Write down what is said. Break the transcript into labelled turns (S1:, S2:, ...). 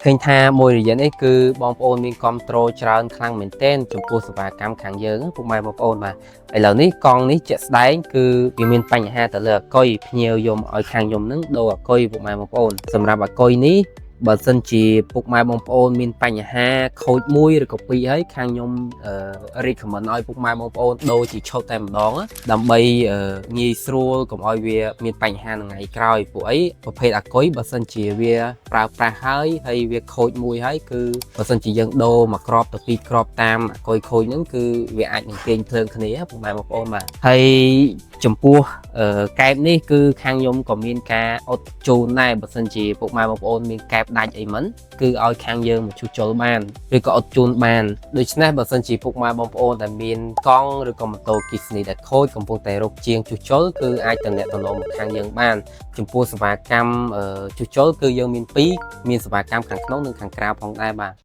S1: ឃើញថាមួយរយៈនេះគឺបងប្អូនមានគ្រប់ត្រូលច្រើនខ្លាំងមែនទែនចំពោះសេវាកម្មខាងយើងពុកម៉ែបងប្អូនបាទឥឡូវនេះកង់នេះជាក់ស្ដែងគឺវាមានបញ្ហាទៅលើអាគុយភ្ញៀវយំឲ្យខាងខ្ញុំនឹងដូរអាគុយពុកម៉ែបងប្អូនសម្រាប់អាគុយនេះបើសិនជាពុកម៉ែបងប្អូនមានបញ្ហាខូចមួយឬក៏ពីរហើយខាងខ្ញុំអឺ recommend ឲ្យពុកម៉ែបងប្អូនដូរជាឈុតតែម្ដងណាដើម្បីអឺងាយស្រួលកុំឲ្យវាមានបញ្ហានៅថ្ងៃក្រោយពួកអីប្រភេទអាគុយបើសិនជាវាប្រើប្រាស់ហើយហើយវាខូចមួយហើយគឺបើសិនជាយើងដូរមួយគ្រាប់ទៅពីរគ្រាប់តាមអាគុយខូចហ្នឹងគឺវាអាចនឹងទាញភ្លើងគ្នាពុកម៉ែបងប្អូនបាទហើយចំពោះអឺកែបនេះគឺខាងខ្ញុំក៏មានការអត់ជូនដែរបើសិនជាពុកម៉ែបងប្អូនមានកែបដាច់អីមិនគឺឲ្យខាងយើងមកជួសជុលបានឬក៏អត់ជូនបានដូច្នេះបើសិនជាពុកម៉ែបងប្អូនដែលមានកង់ឬក៏ម៉ូតូអគ្គិសនីដែលខូចកំពុងតែរកជាងជួសជុលគឺអាចទំនាក់ទំនងមកខាងយើងបានចំពោះសេវាកម្មអឺជួសជុលគឺយើងមានពីរមានសេវាកម្មខាងក្នុងនិងខាងក្រៅផងដែរបាទ។